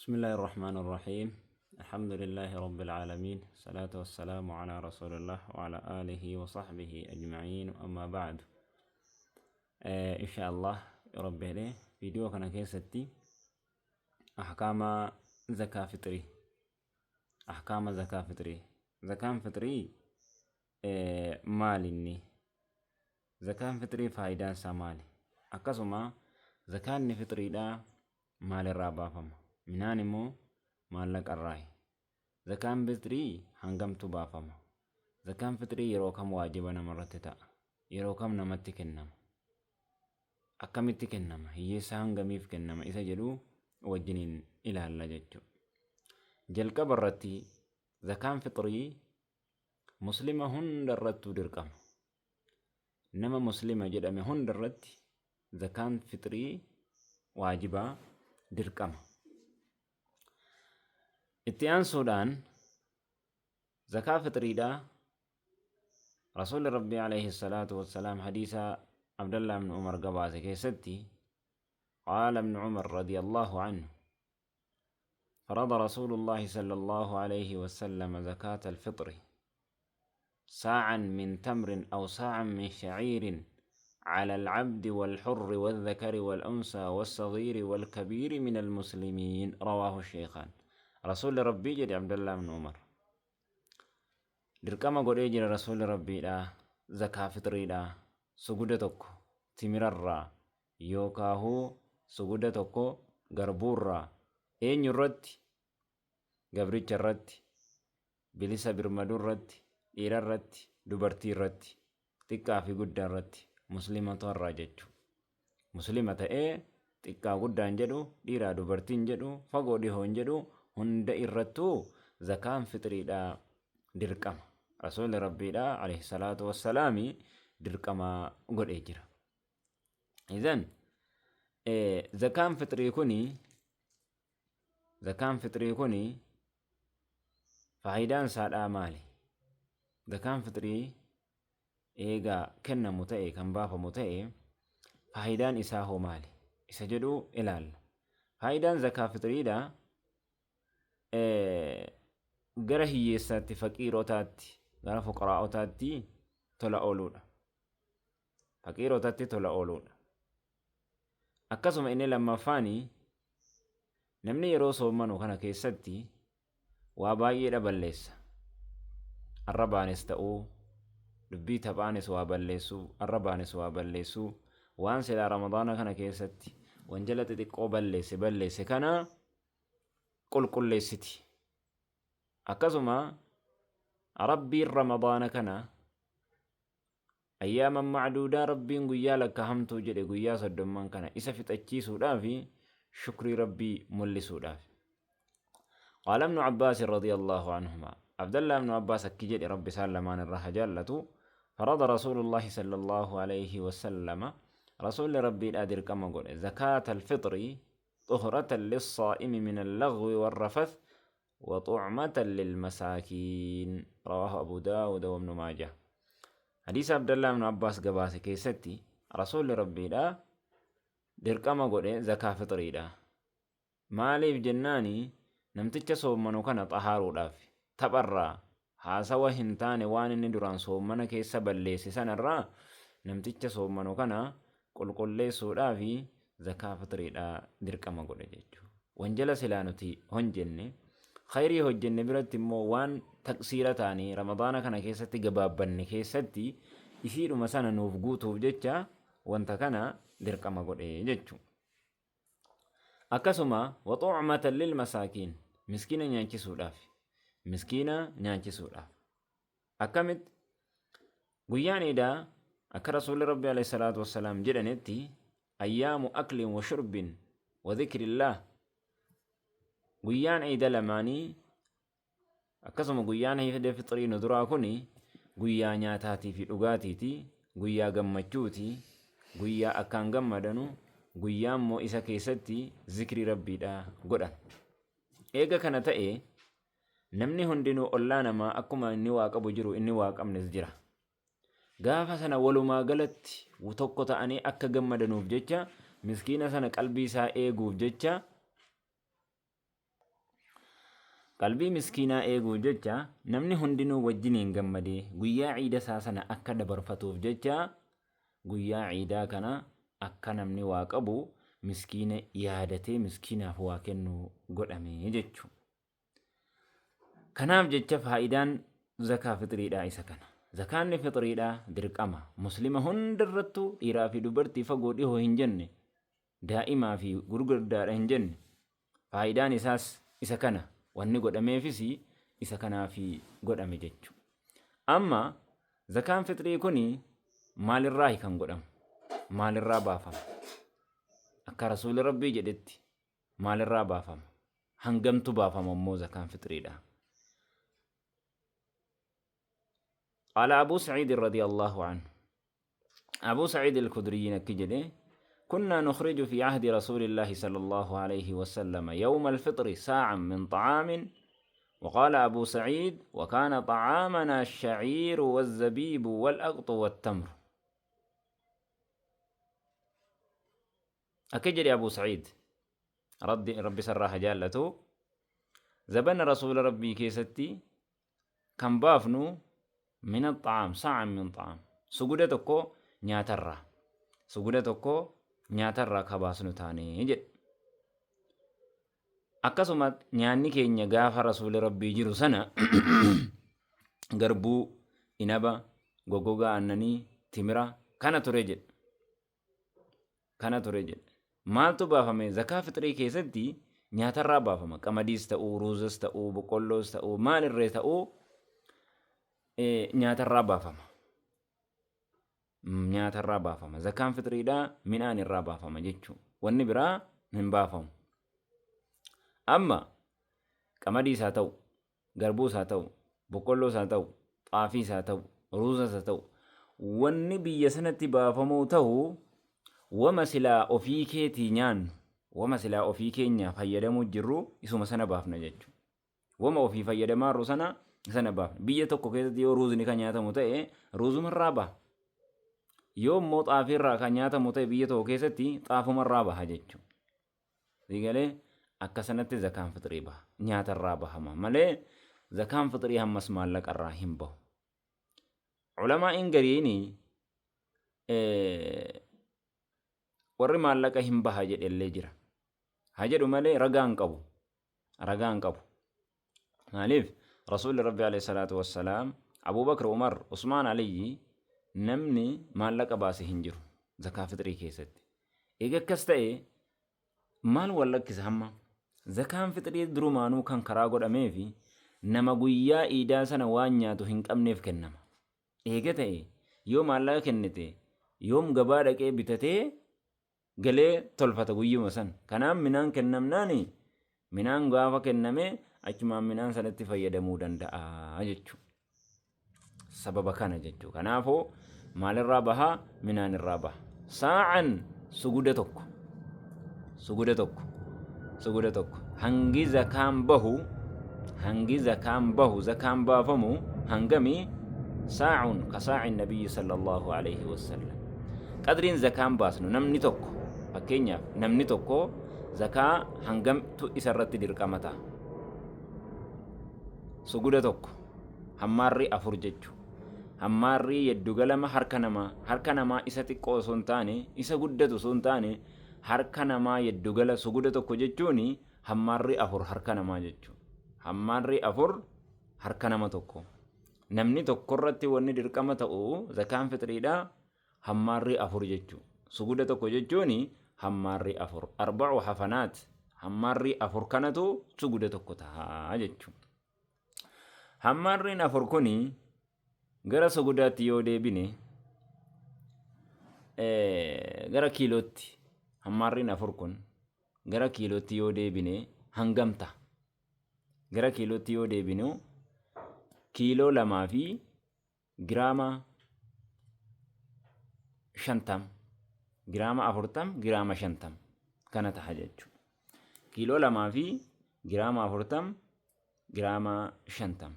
بسم الله الرحمن الرحيم، الحمد لله رب العالمين، الصلاة والسلام على رسول الله وعلى آله وصحبه أجمعين، أما بعد. إن شاء الله ربي له فيديو كان كيستي أحكام زكاة فطري، أحكام زكاة فطري، زكاة فطري maalinni zakaan fixrii, faayidaan isaa maali? Akkasuma zakaanni fixriidhaa maalirraa baafama? Minaan immoo maallaqarraayi? Zakaan fixrii hangamtu baafama? Zakaan fixrii yeroo kam waajiba namarratti ta'a? Yeroo kam namatti kennama? Akkamitti kennama? Hiyyeessa hangamiif kennama? Isa jedhu wajjiniin ilaalla jechuudha. Jalqaba irratti zakaan fixrii muslima hunda irrattuu dirqama. Nama muslima jedhame hunda irratti zakaan fixrii waajibaa, dirqama. Itti aansuudhaan zakaa fixriidhaa Rasuulli Rabbii alayhi salaatu wassalaam hadiisa Abdallah ibn Umar gabaase keessatti, qaala ibn Umar radiyallahu anhu: فرض رسول الله صلى الله عليه وسلم زكاة الفطر صاعا من تمر أو صاعا من شعير على العبد والحر والذكر والأنثى والصغير والكبير من المسلمين، رواه الشيخان. رسول ربي jedhe عبد الله بن عمر dirqama godhee jira rasuulli rabbiidha zakaa fixriidha suguda tokko timirarraa yookaahuu suguda tokko garbuurraa. Eenyu irratti? Gabricha irratti, bilisa birmaduu irratti, dhiira irratti, dubartii irratti, xiqqaa fi guddaa irratti, muslimata irraa jechu. Muslima ta'ee xiqqaa guddaan jedhu, dhiiraa dubartiin jedhu, fagoo dhihoon jedhu, hunda irrattuu zakaan fixriidha dirqama. Rasuulli rabbiidha alayhi salaatu wassalaami dirqama godhee jira. Idan zakaan fixrii kuni faayidaan isaadhaa maali? Zakaan fixrii eegaa kennamu ta'e, kan baafamu ta'e, faayidaan isaa hoo maali? Isa jedhu ilaalla. Faayidaan zakaa fixriidha gara hiyyeessaatti, faqiirotaatti, gara fuqaraa'otaatti tola ooluudha. Faqiirotatti tola ooluudha. Akkasuma inni lammaffaani, namni yeroo soommanu kana keessatti waa baay'eedha balleessa. Arrabaanis ta'uu, dubbii taphaanis waa balleessuu, arrabaanis waa balleessuu, waan silaa Ramadaana kana keessatti wanjala xixiqqoo balleesse kana qulqulleessiti. Akkasuma Rabbiin Ramadaana kana ayyaaman macduudaa, Rabbiin guyyaa lakkaa'amtuu jedhe, guyyaa 30n kana isa fixachiisuudhaaf, shukrii Rabbii mul'isuudhaaf. قال ابن عباس رضي الله عنهما، عبد الله بن عباس akki jedhe، Rabbi isaan lamaan irraa haa jaallatu: فرض رسول الله صلى الله عليه وسلم، رسول ربي dirqama godhe زكاة الفطر طهرة للصائم من اللغو والرفث وطعمة للمساكين، رواه أبو داود وابن ماجه. حديث عبد الله بن عباس gabaase keessatti رسول ربي dirqama godhe zakaa fixriidha. Maaliif jennaani, namticha soommanu kana xahaaruudhaaf, tapharraa, haasawa hin taane waan inni duraan soommana keessa balleesse sanarraa namticha soommanu kana qulqulleessuudhaaf zakaa fixriidha dirqama godhe jechuudha. Wanjala silaa nuti hojjenne, khayrii hojjenne biratti immoo waan taqsiira ta'anii Ramadaana kana keessatti gabaabbanne keessatti isiidhuma sana nuuf guutuuf jecha wanta kana dirqama godhe jechuudha. Akkasuma وطعمة للمساكين, miskiina nyaachisuudhaaf, miskiina nyaachisuudhaaf. Akkamitti? Guyyaan iidaa akka Rasuulli Rabbi alayhi salaatu wassalaam jedhanitti أيام أكل وشرب وذكر الله. Guyyaan iida lamaanii akkasuma guyyaan iida fixrii nu duraa kuni guyyaa nyaataatii fi dhugaatiiti, guyyaa gammachuuti, guyyaa akkaan gammadanu, guyyaa immoo isa keessatti zikrii Rabbiidha godhan. Eega kana ta'e, namni hundinuu ollaa namaa akkuma inni waa qabu jiru, inni waa qabnes jira. Gaafa sana walumaa galatti tokko ta'anii akka gammadanuuf jecha, miskiina sana qalbii isaa eeguuf jecha. Qalbii miskiinaa eeguuf jecha namni hundinuu wajjiniin gammadee guyyaa ciida isaa sana akka dabarfatuuf jecha guyyaa ciidaa kana akka namni waa qabu miskiina yaadatee miskiinaaf waa kennu godhame jechuudha. Kanaaf jecha faayidaan zakaa fixriidhaa isa kana. Zakaanni fixriidhaa dirqama muslima hundarrattuu dhiiraa fi dubartii fagoo dhihoo hin jenne, daa'imaa fi gurguddaadha hin jenne. Faayidaan isaas isa kana, wanni godhameefis isa kanaaf godhame jechuudha. Amma zakaan fixrii kun maalirraahi kan godhamu? Maalirraa baafama? Akka Rasuulli Rabbii jedhetti maalirraa baafama? Hangamtu baafama immoo zakaan fixriidha? Qaala Abuu Saciid radiyallahu anhu. Abuu Saciid al-Kudriyyiin akki jedhe: كنا نخرج في عهد رسول الله صلى الله عليه وسلم يوم الفطر ساعا من طعام. وقال أبو سعيد: وكان طعامنا الشعير والزبيب والأقط والتمر. أكجري أبو سعيد ربي ربي سراها جالته زبن رسول ربي كيستي كان بافنو من الطعام ساعا من طعام suguda tokko nyaatarraa, suguda tokko nyaatarraa ka baasnu taane jedhe. Akkasuma nyaanni keenya gaafa rasuulli rabbii jiru sana garbuu, inaba, goggogaa aannanii, timira kana ture jedhe. Kana ture jedhe. Maaltu baafame? Zakaa fixrii keessatti nyaatarraa baafama. Qamadiis ta'uu, ruuzas ta'uu, boqqolloos ta'uu, maalirree ta'uu nyaatarraa baafama. Nyaatarraa baafama. Zakaan fixriidhaa midhaan irraa baafama jechuudha. Wanni biraa hin baafamu. Amma qamadiis haa ta'u, garbuus haa ta'u, boqqolloos haa ta'u, xaafiis haa ta'u, ruuzas haa ta'u, wanni biyya sanatti baafamuu ta'u wama silaa ofii keetii nyaannu, wama silaa ofii keenya fayyadamuu jirru isuma sana baafna jechuudha. Wama ofii fayyadamaa jirru sana sana baafna. Biyya tokko keessatti yoo ruuzni kan nyaatamu ta'e ruuzumarraa baha. Yoo immoo xaafiirraa kan nyaatamu ta'e biyya tokko keessatti xaafumarraa baha jechuudha. Siigalee akka sanatti zakaan fixrii baha. Nyaatarraa bahama malee zakaan fixrii hammas maallaqarraa hin bahu. Ulamaa'iin gariin warri maallaqa hin baha jedhellee jira. Haa jedhu malee ragaa hin qabu. Ragaa hin qabu. Maaliif Rasuulli Rabbi alayhi salaatu wassalaam, Abuu Bakr, Umar, Usmaan, Aliyyi namni maallaqa baase hin jiru zakaa fixrii keessatti. Eega akkas ta'e maal wal lakkisa hamma? Zakaan fixrii durumaanuu kan karaa godhameefi nama guyyaa iidaa sana waan nyaatu hin qabneef kennama. Eega ta'e yoo maallaqa kennite yoom gabaa dhaqee bitatee galee tolfata guyyuma san. Kanaaf midhaan kennamnaani midhaan gaafa kenname achumaan midhaan sanatti fayyadamuu danda'a jechuudha. Sababa kana jechuudha. Kanaafuu maalirraa bahaa? Midhaan irraa baha. Saa'an suguda tokko. Suguda tokko. Suguda tokko. Hangi zakaan bahu, hangi zakaan bahu, zakaan baafamu hangami? Saa'un ka saa'in nabiyyi sallallahu alaihi wasallam. Qadriin zakaan baasnu namni tokko, fakkeenyaaf namni tokko zakaa hangamtu isarratti dirqama ta'a? Suguda tokko, hammaarrii afur jechu. Hammaarrii yeddugalama harka namaa, harka namaa isa xiqqoo osoo hin taane, isa guddatu osoo hin taane, harka namaa yeddugala suguda tokko jechuun hammaarrii afur harka namaa jechuudha. Hammaarrii afur harka nama tokko. Namni tokkorratti wanni dirqama ta'u zakaan fixriidha hammaarrii afur jechuudha. Suguda tokko jechuun hammaarrii afur. Arba'u hafanaat, hammaarrii afur kanatu suguda tokko ta'a jechuudha. Hammaarriin afur kuni gara sugudaatti yoo deebine, gara kiilootti, hammaarriin afur kun gara kiilootti yoo deebine hangam ta'a? Gara kiilootti yoo deebinu kiiloo 2 fi giraama 50, giraama 40, giraama 50 kana ta'a jechuudha. Kiiloo 2 fi giraama 40, giraama 50.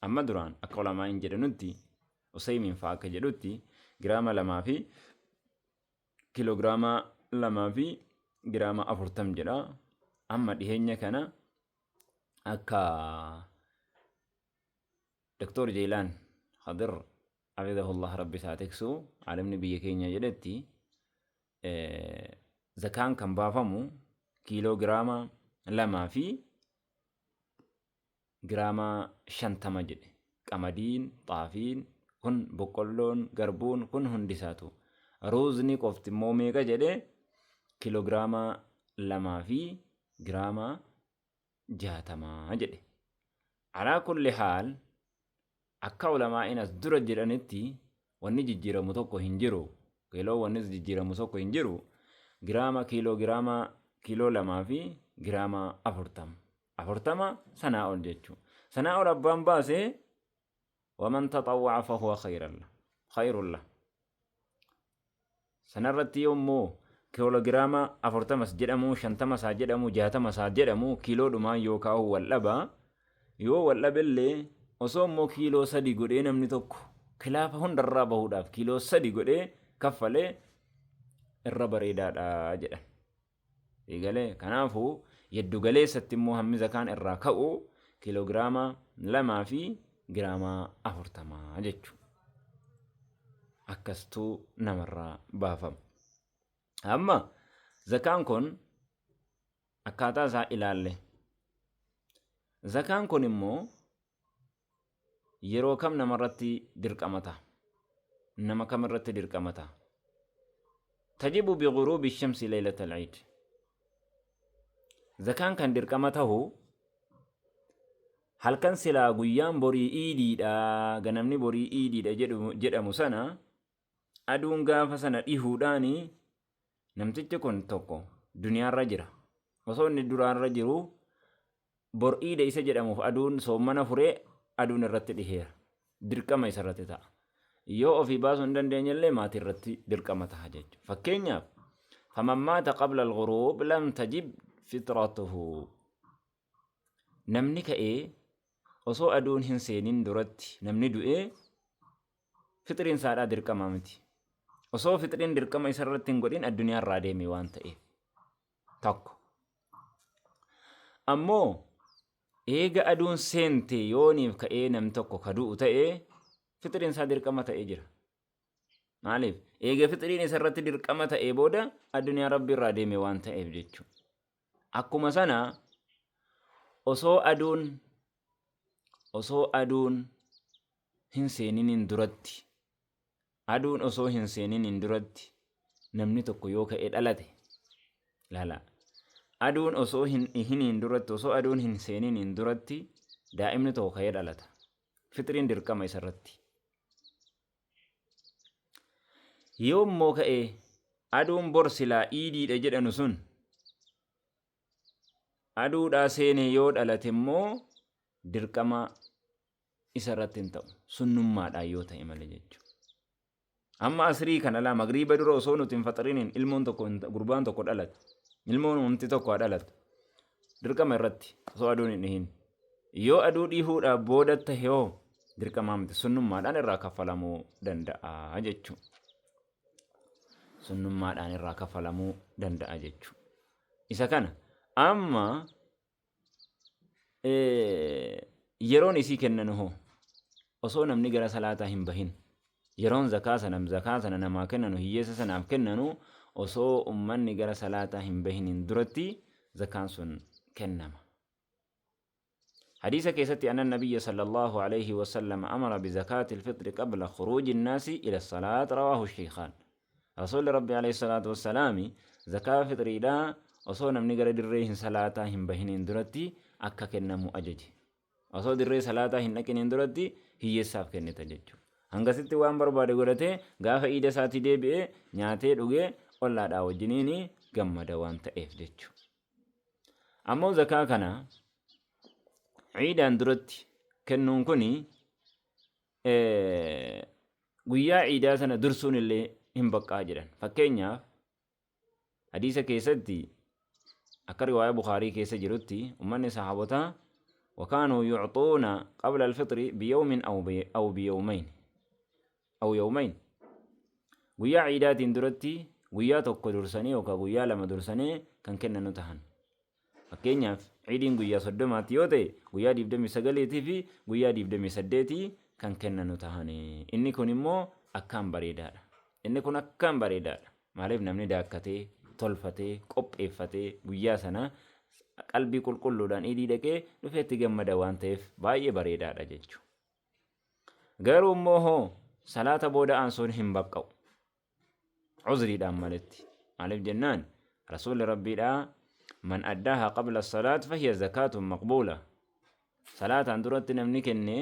Amma duraan akka ulamaa'iin jedhanutti, Usaymiin fa'a akka jedhutti, giraama 2 fi kiiloogiraama 2 fi giraama 40 jedha. Amma dhiheenya kana Akka Doktor Jeelaan Khadir hafizahullah rabbi isaa tiksu alimni biyya keenya jedhetti, zakaan kan baafamu kiiloo giraama 2 fi giraama 50 jedhe. Qamadiin, xaafiin, kun boqqolloon, garbuun kun hundi isaatu. Ruuzni qofti immoo meeqa jedhe? Kiiloogiraama 2 fi giraama 60 jedhe. Alaa kulli haal, akka ulamaa'iin as dura jedhanitti wanni jijjiiramu tokko hin jiru. Kiiloo wanni jijjiiramu tokko hin jiru. Giraama kiiloo giraama kiiloo 2 fi giraama 40. 40 sanaa ol jechuudha. Sanaa ol abbaan baase, waman taxawwa'a fahuwa khayrun lah. Sanarratti yoommoo kiiloogiraama 40s jedhamu, 50s haa jedhamu, 60s haa jedhamu, kiiloodhumaan yoo kaa'u wal dhaba. Yoo wal dhabellee, osoo immoo kiiloo 3 godhee, namni tokko kilaafa hundarraa bahuudhaaf kiiloo 3 godhee kaffalee irra bareedaadha jedhan. Eegalee kanaafuu yeddu galeessatti immoo hammi zakaan irraa ka'u kiiloogiraama 2 fi giraama 40 jechuudha. Akkastuu namarraa baafama. Amma zakaan kun akkaataa isaa ilaalle. Zakaan kun immoo yeroo kam namarratti dirqama ta'a? Nama kam irratti dirqama ta'a? Tajibu bighuruubi shamsi leylata al-iid. Zakaan kan dirqama tahu halkan silaa guyyaan borii iidiidha, ganamni borii iidiidha jedhamu sana, aduun gaafa sana dhihuudhaani namtichi kun tokko duniyaarra jira. Osoo inni duraarra jiru bor iida isa jedhamuuf aduun soommana furee aduun irratti dhiheera. Dirqama isa irratti ta'a. Yoo ofii baasuu hin dandeenye illee maatii irratti dirqama ta'a jechuudha. Fakkeenyaaf, faman maata qabla al-ghuruub lam tajib fitratuhu. Namni ka'ee osoo aduun hin seenin duratti namni du'ee, fixriin isaadhaa dirqama miti. Osoo fixriin dirqama isa irratti hin godhin addunyaa irraa deeme waan ta'eef. Tokko. Ammoo eega aduun seente yooniif ka'ee namni tokko ka du'u ta'e, fixriin isaa dirqama ta'ee jira. Maaliif? Eega fixriin isa irratti dirqama ta'ee booda addunyaa Rabbi irraa deeme waan ta'eef jechuudha. Akkuma sana osoo aduun hin seeniniin duratti, aduun osoo hin seeniniin duratti namni tokko yoo ka'ee dhalate, laala, aduun osoo hin dhihiniin duratti, osoo aduun hin seeniniin duratti daa'imni tokko ka'ee dhalata, fixriin dirqama isa irratti. Yoo immoo ka'ee aduun bor silaa iidiidha jedhanu sun aduudhaa seenee yoo dhalate immoo, dirqama isa irratti hin ta'u, sunnummaadhaan yoo ta'e malee jechuudha. Amma asrii kana laa magriiba dura osoo nuti hin faxariniin ilmoon tokko, gurbaan tokko dhalate. Ilmoon wanti tokko haa dhalatu. Dirqama irratti osoo aduun hin dhihin. Yoo aduu dhihuudhaaf booda ta'e hoo, dirqamaa miti, sunnummaadhaan irraa kaffalamuu danda'a jechuudha. Sunnummaadhaan irraa kaffalamuu danda'a jechuudha. Isa kana amma yeroon isii kennan hoo, osoo namni gara salaataa hin bahin, yeroon zakaa sana namaa kennanu, hiyyeessa sanaaf kennanu, osoo ummanni gara salaataa hin bahiniin duratti zakaan sun kennama. Hadiisa keessatti أن النبي صلى الله عليه وسلم أمر بزكاة الفطر قبل خروج الناس إلى الصلاة، رواه الشيخان. رسول ربي عليه الصلاة والسلام زكاة فطريدha osoo namni gara dirree hin salaataa hin bahiniin duratti akka kennamu ajaje. Osoo dirree salaataa hin dhaqiniin duratti hiyyeessaaf kennita jechuudha. Hangasitti waan barbaade godhatee gaafa iida isaatii deebi'ee nyaatee dhugee ollaadhaa wajjiniin gammada waan ta'eef jechuudha. Ammoo zakaa kana ciidaan duratti kennuun kuni, guyyaa ciidaa sana dursuun illee hin baqqaa jedhan. Fakkeenyaaf, hadiisa keessatti akka riwaaya Bukaarii keessa jirutti ummanni sahaabotaa وكانوا يعطون قبل الفطر بيوم أو بيومين أو يومين. Guyyaa ciidaatiin duratti guyyaa tokko dursanii yookaan guyyaa 2 dursanii kan kennanu tahan. Fakkeenyaaf, Ciidiin guyyaa 30ti yoo ta'e, guyyaa 29 fi guyyaa 28 kan kennanu tahanii. Inni kun immoo akkaan bareedaadha. Inni kun akkaan bareedaadha. Maaliif namni daakkatee, tolfatee, qopheeffatee guyyaa sana qalbii qulqulluudhaan iidii dhaqee dhufee itti gammada waan ta'eef baay'ee bareedaadha jechuudha. Garuu immoo hoo salaata booda aansuun hin baqqa'u. Uzriidhaan maletti. Maaliif jennaan Rasuulli Rabbiidhaa man addaaha qabla salaat fahiya zakaatun maqbuula. Salaataan duratti namni kenne,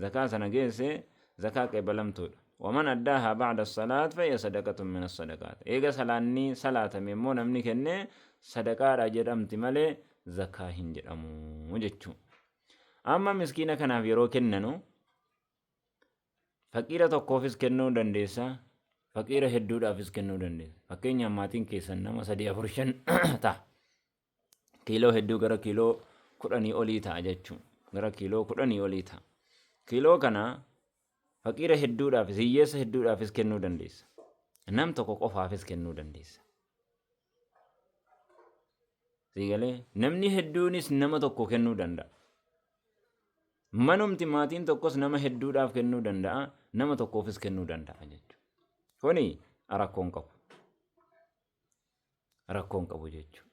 zakaa sana geesse, zakaa qeebalamtuudha. Waman addaaha ba'da salaat fahiya sadaqatun min as-sadaqaat. Eega salaanni salaatame immoo namni kenne sadaqaadha jedhamti malee zakaa hin jedhamu jechuu. Amma miskiina kanaaf yeroo kennanu, faqiira tokkoofis kennuu dandeessa, faqiira hedduudhaafis kennuu dandeessa. Fakkeenyaaf maatiin keessan nama 3, 4, 5 ta'a. Kiiloo hedduu, gara kiiloo 10 olii ta'a jechuun. Gara kiiloo 10 olii ta'a. Kiiloo kana faqiira hedduudhaafis, hiyyeessa hedduudhaafis kennuu dandeessa. Nam tokko qofaafis kennuu dandeessa. Siigalee namni hedduunis nama tokko kennuu danda'a. Manumti maatiin tokkos nama hedduudhaaf kennuu danda'a, nama tokkoofis kennuu danda'a jechuudha. Kuni rakkoon qabu. Rakkoon qabu jechuudha.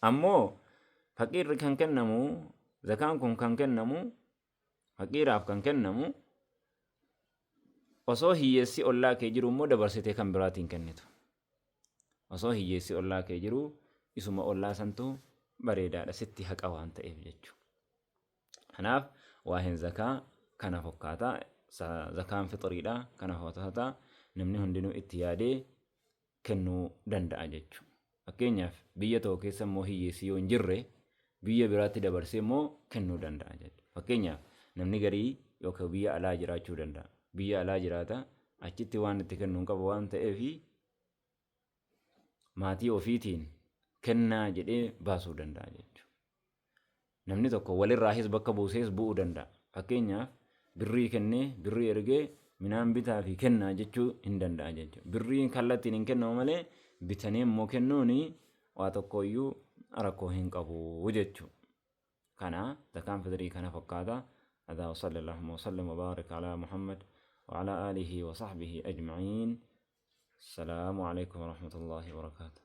Ammoo faqiirri kan kennamu, zakaan kun kan kennamu, faqiiraaf kan kennamu, osoo hiyyeessi ollaa kee jiru immoo dabarsitee kan biraatiin kennitu. Osoo hiyyeessi ollaa kee jiru isuma ollaa santu bareedaadha, sitti haqa waan ta'eef jechuudha. Kanaaf waa'een zakaa kana fokkaata. Zakaan fixriidha kana fokkaata. Namni hundinuu itti yaadee kennuu danda'a jechuudha. Fakkeenyaaf biyya tokko keessa immoo hiyyeessi yoo hin jirre, biyya biraatti dabarsee immoo kennuu danda'a jechuudha. Fakkeenyaaf namni garii yookaan biyya alaa jiraachuu danda'a. Biyya alaa jiraata, achitti waan itti kennu hin qabu waan ta'eef maatii ofiitiin kennaa jedhee baasuu danda'a jechuudha. Namni tokko walirraahis bakka buusees bu'uu danda'a. Fakkeenyaaf birrii kennee, birrii ergee midhaan bitaa fi kennaa jechuu hin danda'a jechuudha. Birriin kallattiin hin kennamu malee bitanii immoo kennuun waa tokkoyyuu rakkoo hin qabu jechuudha. Kana zakaan fixrii kana fakkaata. Hadaa wa sallallahu wa sallam wa baaraka alaa Muhammad wa alaa aalihi wa sahbihi ajma'iin. Assalaamu alaikum wa rahmatullahi wa barakaatuh.